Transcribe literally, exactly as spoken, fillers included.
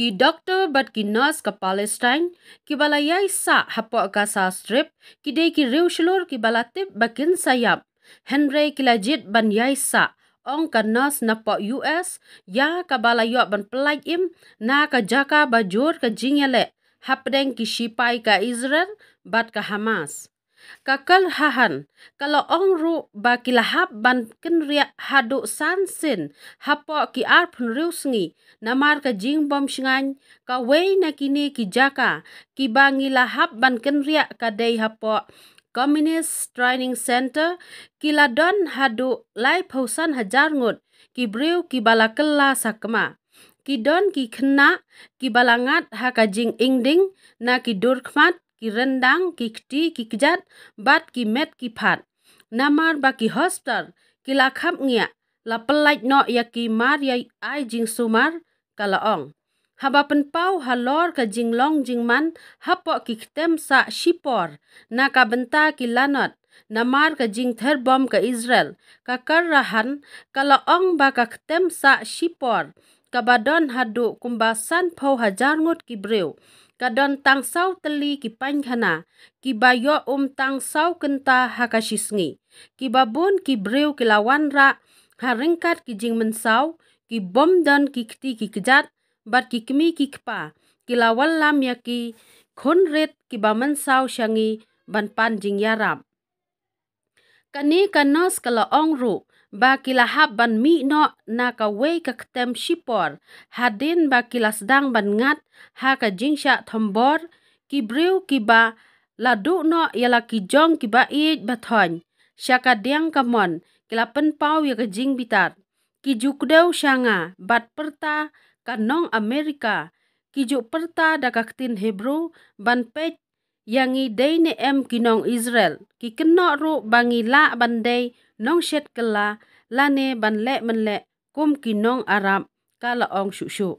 Ki doktor bad ki nurse ka Palestine kiba la ïai sah hapoh Gaza Strip ki dei ki riewshlur kiba la tip ba kin sa ïap, hynrei ki la jied ban ïai sah, ong ka nurse napoh U S, ïa kaba la ïoh ban pyllait im na ka jaka ba jur ka jingïaleh hapdeng ki shipai ka Israel bad ka Hamas. Ka Kyrhan ka la ong ruh ba ki la hap ban kynriah haduh san sien hapoh ki arphew hynriew sngi namar ka jingbym shngaiñ. Kawei na kine ki jaka kiba ngi la hap ban kynriah ka dei hapoh Communist Training Center, ki la don haduh laiphew san hajar ngut ki briew kiba la kylla sakma. Ki don ki khynnah kiba la ngat ha ka jingingding na ki dur khmat, ki ryndang, ki kti, ki kjat bad ki met ki phad. Namar ba ki hospital ki la khapngiah, la pyllait noh ïa ki mar ïa ai jingsumar, ka la ong. Haba pynpaw halor ka jinglong jingman hapoh ki ktem sah shipor na ka bynta ki lanot namar ka jingther bom ka Israel, ka Kyrhan ka la ong ba ka ktem sah shipor kaba don haduh kumba sanphew hajar ngut ki briew, ka don tang saw tylli ki painkhana kiba ïoh um tang saw kynta ha ka shisngi. Kiba bun ki briew ki la wanrah ha ryngkat ki jingmynsaw, ki bym don ki kti ki kjat bad ki kmie ki kpa ki la wallam ïa ki khun rit kiba mynsaw sha ngi ban pan jingïarap. Kane ka nurse ka la ong ruh ba ki la hap ban mih noh na kawei ka ktem shipor hadien ba ki la sdang ban ngat ha ka jingshah thombor. Ki briew kiba la duh noh ïa la ki jong kiba ïeit ba thoiñ sha ka diang kamon ki la pynpaw ïa ka jingbitar. Ki ju kdew sha nga bad pyrta ka nong Amerika, ki ju pyrta da ka ktien Hebru ban peit ïa ngi dei ne em ki nong Israel. Ki kynnoh ruh ba ngi lah ban dei nongshet kylla lane ban leh mynleh kum ki nong Arab, ka la ong shuh shuh.